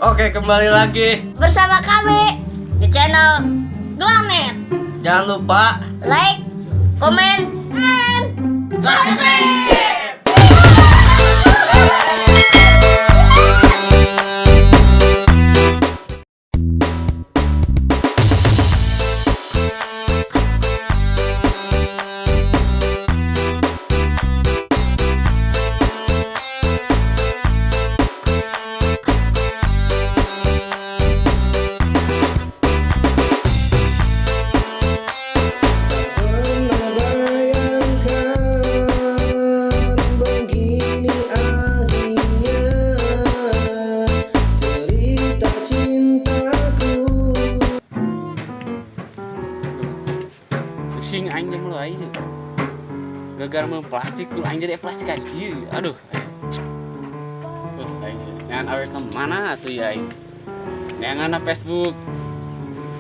Oke, kembali lagi bersama kami di channel Glanet. Jangan lupa like, comment, and subscribe. Pernah bayangkan begini akhirnya cerita cintaku. Pusing aing jeung lu aing. Gagal mau plastik lu aing jadi plastik aja. Aduh. Aing neangan awe ke mana atuh ya aing. Neangan Facebook.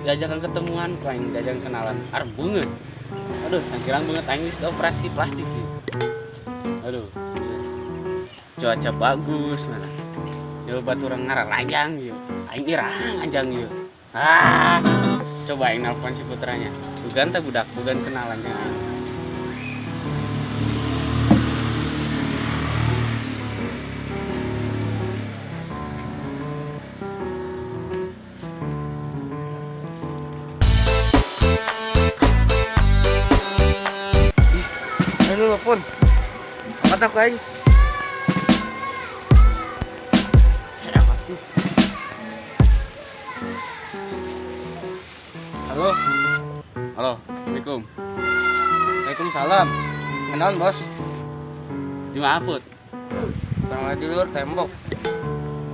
Diajakan ketemuan ku aing, diajakan kenalan. Arep beungeut. Aduh, sangkirang banget aing geus operasi plastik ieu. Aduh. Cuaca bagus mana. Yo baturan ngararajang ieu. Aing irang anjang ieu. Ah, coba aing nelpon si putranya. Bukan teh budak, bukan kenalan jeung aing. Ayo telepon. Angkat aku aing. Siapa tuh? Halo. Halo, Assalamualaikum. Waalaikumsalam. Kenalan, Bos. Di mana Put? Kurang lagi luar tembok.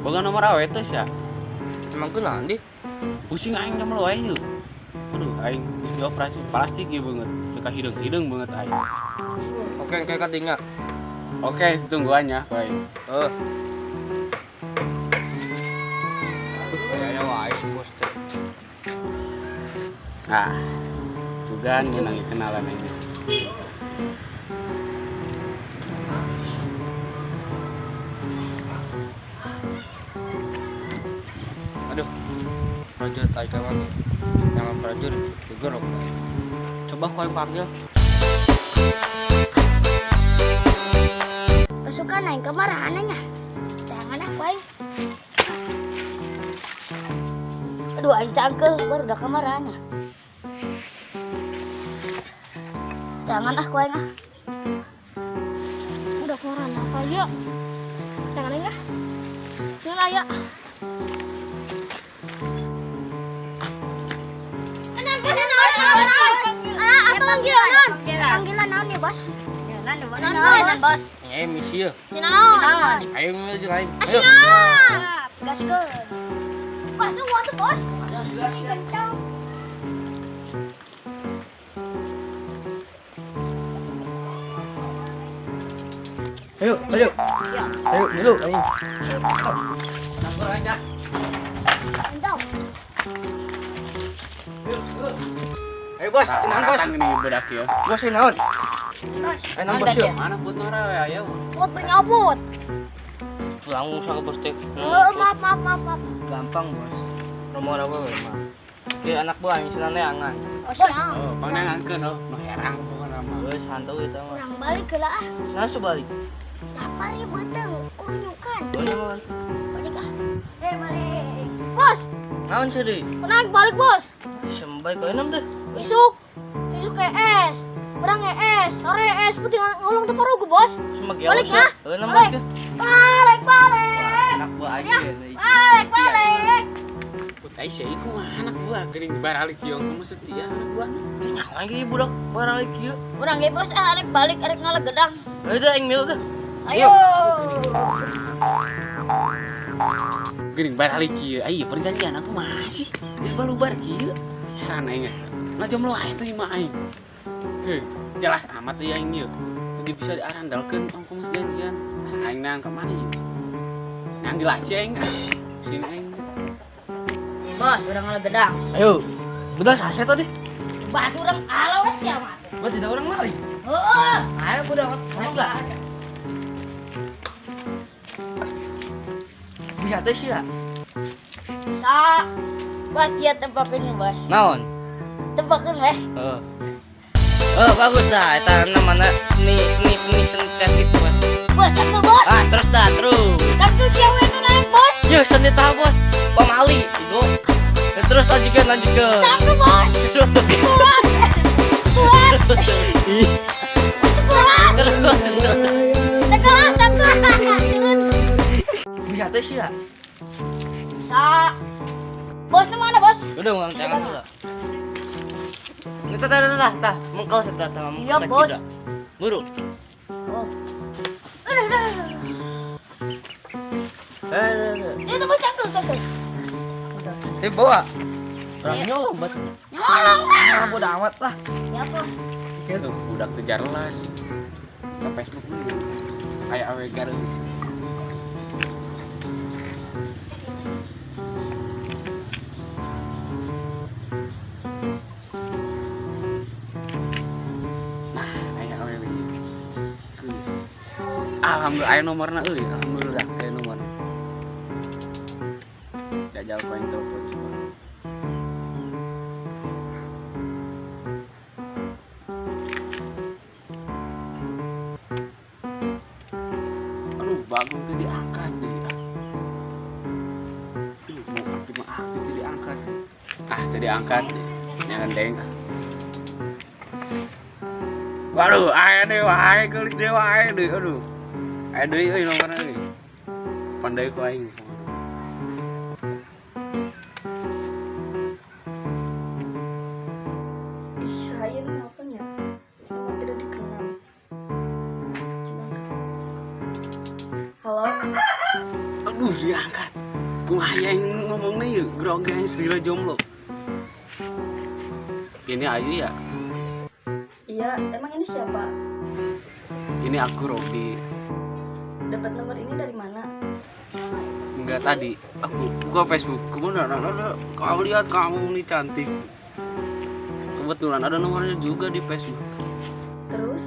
Boga nomor awe teh sia. Emang kenalan di? Pusing aing jam lu aing yeuh. Aduh, aing geus dioperasi plastik ieu beungeut. Teu hideung-hideung beungeut aing. Oke, kayak katinga. Oke, tungguan ya, ku aing. Eh. Kayaknya wae si bos teh. Nah, sugan meunang kenalan aing. Aduh. Prajurit aing mana? Nama prajurit gegerok. Coba kau yang panggil. Pasukan aing kemarahan nya. Jangan aku aing. Aduh, aing cangkel baru udah kemarahan. Jangan aku aing ah. Udah kemarahan apa ya? Jangan aing ah. Sini ayo. Ah, apa panggilan? Panggilan naon ya, Bos? Panggilan naon, Bos? Eh, misi ya. Naon? Ayo maju aing. Ayo. Siap. Gaskeun. Bos, lu waktu bos. Kencang. Ayo, ayo. Ayo, dulu aing. Nanggur aja. Kencang. Ayo bos, tenang bos. Datang ini budak ieu. Bos ini naon? Bos. Ayo nang bos yuk. Mana put nora we ayo. Put bernyobot. Langsung sama bos teh. Oh, maaf, maaf, maaf, maaf. Gampang bos. Nomor apa we mah? Oke, anak buah aing senang neangan. Bos. Oh, pangnangkeun oh, nu herang pokona mah. Geus santai eta mah. Kurang balik lah ah. Nah, sebalik. Lapar ya beuteung, kurunyukan. Boleh balik. Balik ah. Eh, balik. Bos, Naon sih deui? naik balik, Bos. Sembay kau enam deh. Besok. Besok ES. Berang ES, sore ES, putih ngulung teu parugu, Bos. Semag Balik ya. Enam Balik. balik. Balik, balik. Anak buah aing Ya. ya. Balik, balik. Put ai sia ieu kumaha anak buah geuning baralik ieu kumaha setia anak buah. Nyawa aing budak baralik ieu. Urang ge bos ah arek balik arek ngalegedang. Ayo deh aing milu deh. Ayo. Geuning baralik ieu. Ai perjanjian aku masih geus balubar kieu. Heran aing. Ngajomlo wae teh mah aing. Heuh, jelas amat teh aing ieu. Jadi bisa diarandalkeun ongko geus janjian. Aing nang ka mana ieu? Nang di laci aing ah. Sini aing. Bos, urang ngalegedang. Ayo. Budak saset tadi. Batu urang alawas ya mah. Buat tidak orang lari. Heeh. Ayo budak mau enggak? Bisa teh sih ya. Sa. Bos, ieu tembakeun bos. Naon? Tembakeun weh. Heeh. Oh, bagus dah. Eta namana ni ni ni tes itu, Bos. Bos, satu bos. Ah, terus dah, terus. Satu siapa itu naik bos. Yo, seni tahu, Bos. Pamali, itu. Terus lanjutkan, lanjutkan. Satu bos. Terus. Kuat. Kuat. Ih, Kuat. terus, terus. Tegak, tegak. Bisa tuh sih ya. Sa. Bos mana bos? Udah ngulang tangan dulu. Tah, tah, tah, tah, mengkal tah, tah, Siap, Bos. Buru. Oh. Aduh, aduh, aduh. Eh, Itu bos cangkul, cangkul. eh, bawa. Orang nyolong batu. Nyolong lah. Ah, bodo amat lah. Siapa? Tuh, budak teu jelas. Ke Facebook dulu. Kayak awe garis. Nah, aya awe geus. Alhamdulillah aya nomorna euy, alhamdulillah aya nomorna. Jajal ku aing telepon coba. Aduh, bagus tuh diangkat deh. Aduh, mau aktif mah aktif tuh diangkat. Ah, teu diangkat. Nyangan deng. Waduh, aya deui wae, geulis deui wae deui. Aduh. Aya deui euy nomorna euy. Pandai ku aing. Ih, saya ini nelfon ya? Nomor tidak dikenal. Coba angkat. Halo? Aduh, diangkat. Kumaha yang ngomongnya yuk, grogi aing selila jomblo. Ini Ayu ya? Iya, emang ini siapa? Ini aku Robi. Dapat nomor ini dari mana? Enggak, tadi aku buka Facebook. Kemudian ada, kau lihat kamu ini cantik. Kebetulan ada nomornya juga di Facebook. Terus?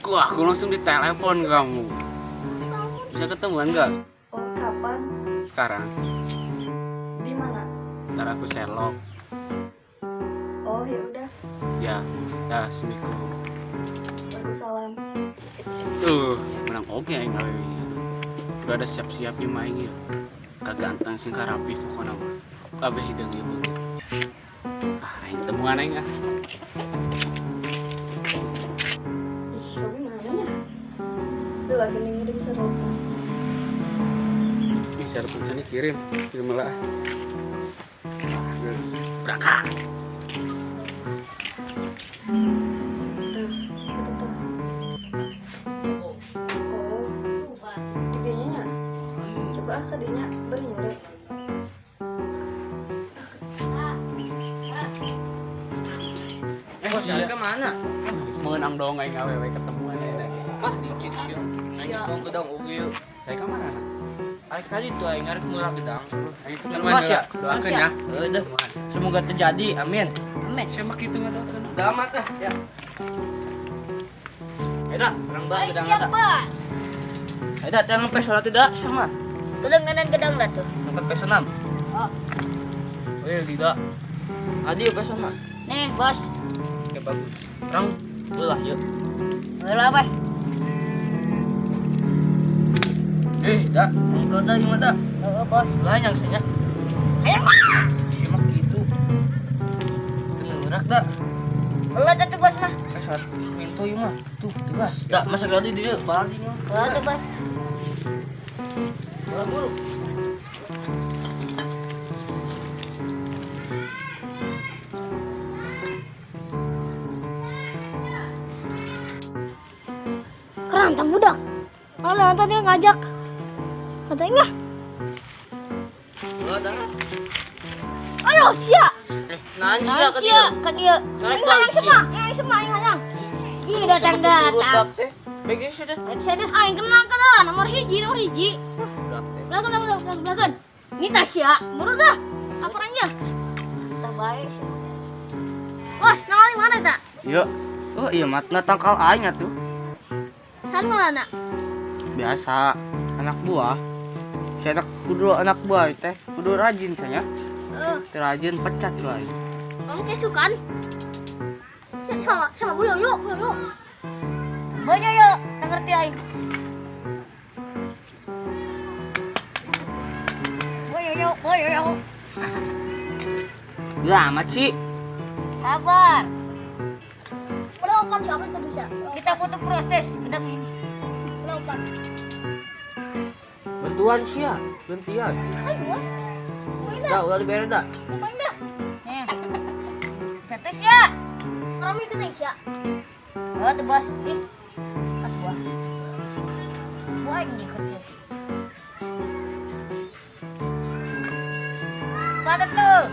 Wah, aku langsung ditelepon kamu. Bisa ketemuan nggak? Oh, kapan? Sekarang. Di mana? Ntar aku Sherlock. Oh, ya udah. Ya, ya, assalamualaikum. Waalaikumsalam. Tuh, menang oke aing awewe. Udah ada siap-siap ieu mah aing ieu. Kaganteng sing karapi pokona mah. Kabeh hideung ieu beungeut. Ah, aing temuan aing ah. Ih, Robi mana ya? Udah lagi ngirim serotan. Ih, syarat rencana kirim, kirim lah. Ah, geus. Berangkat. Tuh, itu tuh. Oh, IG-nya ya? Coba ah ke dinya, beri nyore. Eh, Bos, iya. ke mana? Meunang dong aing awewe ketemuan aing. Ah, dikit sih. Aing geus mau gedang oge yuk. Saya ka mana? Aing tadi tuh aing arek mulah gedang. Aing Ketemuan ketemuan ya? Doakeun ya. Heuh deh. Semoga terjadi, amin. Amin. Siapa kitu ngadoakeun? Udah amat lah, ya. Eda, orang bah gedang Siap ada. bos. Eda, jangan pesona tidak sama. Gedang kanan gedang lah tuh. Angkat pesona. Oh. Oh iya, tidak. Adi pesona. Nih bos. Oke, bagus. Orang belah yuk. Boleh apa? Eh, dah, engkau dah gimana dah? Oh, bos. Lah yang saya. Ayo. Simak gitu. Kena dah. Boleh tuh bos mah. Saat minto ieu mah. Tuh, tugas. Dah, masa kali dia balik mah. Boleh tuh bos. Bola buru. Keren tak budak. Oh, nonton dia ngajak. Katanya. Bola dah. Ayo, sia. Nah, sia ke Sia ke dia. Tarik Yang balik, semua, yang semua yang hayang. Ih, datang datang. Baik sudah. Saya aing kenal kenal nomor hiji, nomor hiji. Belakang, belakang, belakang, belakang. Ini Tasya, buru dah. Laporannya. Terbaik sih. Bos, nang mana tak? Iya. Oh iya, matna tangkal aing atuh. San mana? Biasa, anak buah. Saya anak kudu anak buah teh, kudu rajin saya. Heeh. Teu rajin pecat ku aing. Kamu kesukaan. Sama sama Bu Yoyo, Bu Yoyo. Bu Yoyo, tak ngerti aing. Bu Yoyo, Bu Yoyo. Gila amat sih. Sabar. Lompat siapa itu bisa. Kita butuh proses. Kita ini. Lompat. Bantuan sih ya, gantian. Ayo. Dah, udah dibayar dah. Ngapain dah? Nih. Satu sih ya. Kamu ikut aja ya. Oh, tuh bos. Ih. Pas buah. Buah ini ikut ya. Pada tuh.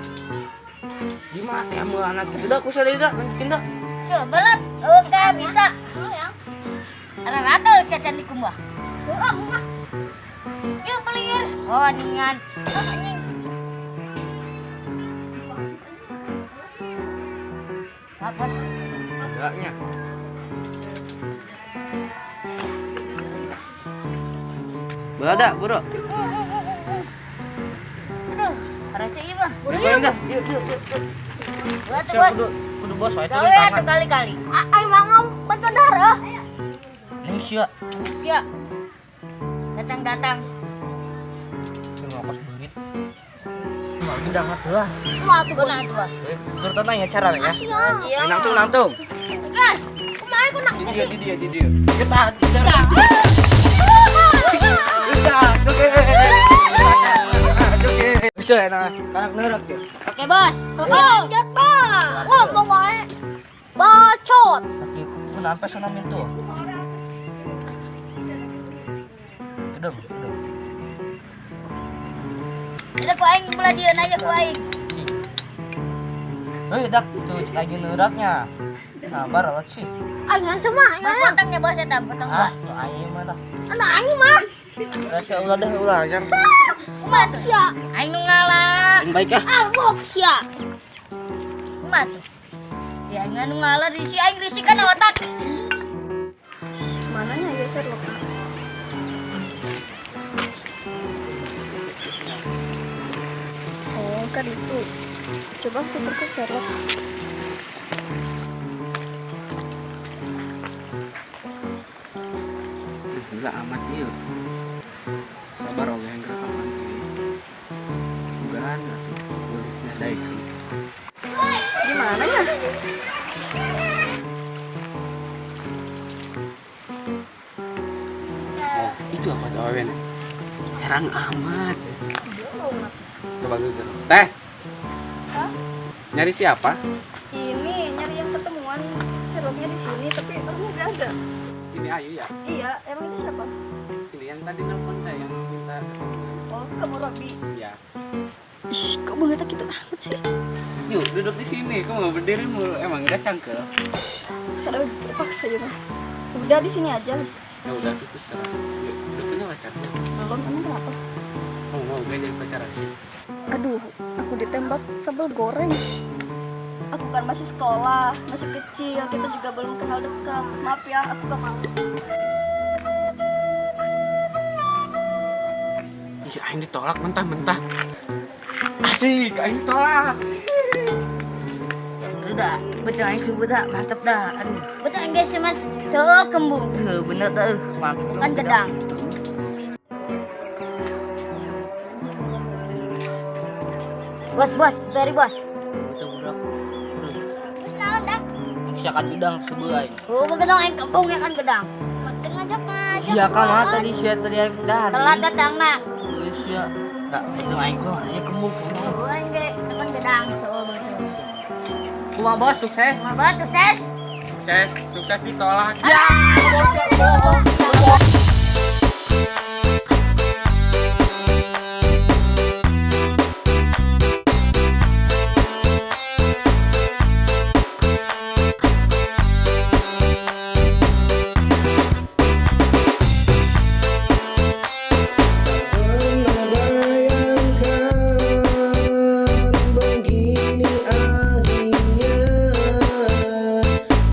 Gimana ya mau anak gitu dah, aku sadar dah, lanjutin dah. Coba belat. Oke, bisa. Oh ya. Ada rata sia cantik kumbah. Oh, bunga. Yuk pelir. Oh, ningan. Oh, anjing. Apa sih? Enggaknya. Berada, bro. Aduh, rasa iya mah. Yuk, dah. Yuk, yuk, yuk. Buat bos. Kudu bos wae turun tangan. Kali-kali. Ayo mangom bantuan darah. Ning sia. Sia. Datang-datang. Cuma kos beungit. Mah udah atuh. Mah atuh beunah atuh. Turun tangan ya cara ya. Nangtung nangtung. Guys, kumaha ku nak. Di dia di dia. Kita cara. Kita. Oke. Bisa ya nah, kanak neurak ya. Oke, Bos. Lanjut, Bos. Ngomong wae. Bacot. Kaki ku sampai sana mintu. Kedeng, kedeng. Udah ku aing belah dia aja ku aing. Hei, dak tuh cek aing neuraknya. Sabar alat sih. Aing langsung mah, aing potongnya bos eta, potong Ah, nu aing mah dah. Anak aing mah. Lah sia ulah dah ulah yang. Kumaha sia? Aing nu ngalah. Aing baik ah. Ah, bok sia. Kumaha tuh? Ya aing nu ngalah risi aing risi kan otak. Mananya ya Sherlock? Oh, kan itu. Coba aku tuker ke Sherlock. Gila amat ieu. Sabar oge yang rekaman ieu. Mugahan atuh geulisna daekeun. Gimana ya? Oh, itu apa tuh awena? Herang amat. Coba geger. Teh. Hah? Nyari siapa? Ini nyari yang ketemuan Sherlocknya di sini, tapi orangnya nggak ada. Ini Ayu ya? Iya, emang itu siapa? Ini yang tadi nelfon teh yang minta ketemuan. Oh, kamu Robi. Iya. Ih, kok banget gitu amat sih? Yuk, duduk di sini. Kamu nggak berdiri mulu. Emang nggak cangkel? Karena terpaksa ya mah. Udah di sini aja. Ya udah tuh terserah. Yuk, udah punya pacar? Belum, emang kenapa? Kamu mau gak jadi pacar aku? Aduh, aku ditembak sambal goreng. Aku kan masih sekolah, masih kecil, kita juga belum kenal dekat. Maaf ya, aku gak mau. Ih, aing ditolak mentah-mentah. Asik, aing ditolak. Udah, betul aing subuh dah, mantap dah. Aduh. Betul aing guys, Mas. So kembung. Bener dah, mantap. Kan gedang. Bos, bos, dari bos. Siakan gedang subuh aing. Oh, gedang aing kembung ya kan gedang. Penting ngajak ngajak. Sia kan mah tadi sia tadi aing gedang. Telat datang nak. Geus sia. Enggak, betul aing tuh aya kembung. Oh, aing ge kan gedang so. Kumaha bos sukses? Kumaha bos sukses? Sukses, sukses ditolak. Ya.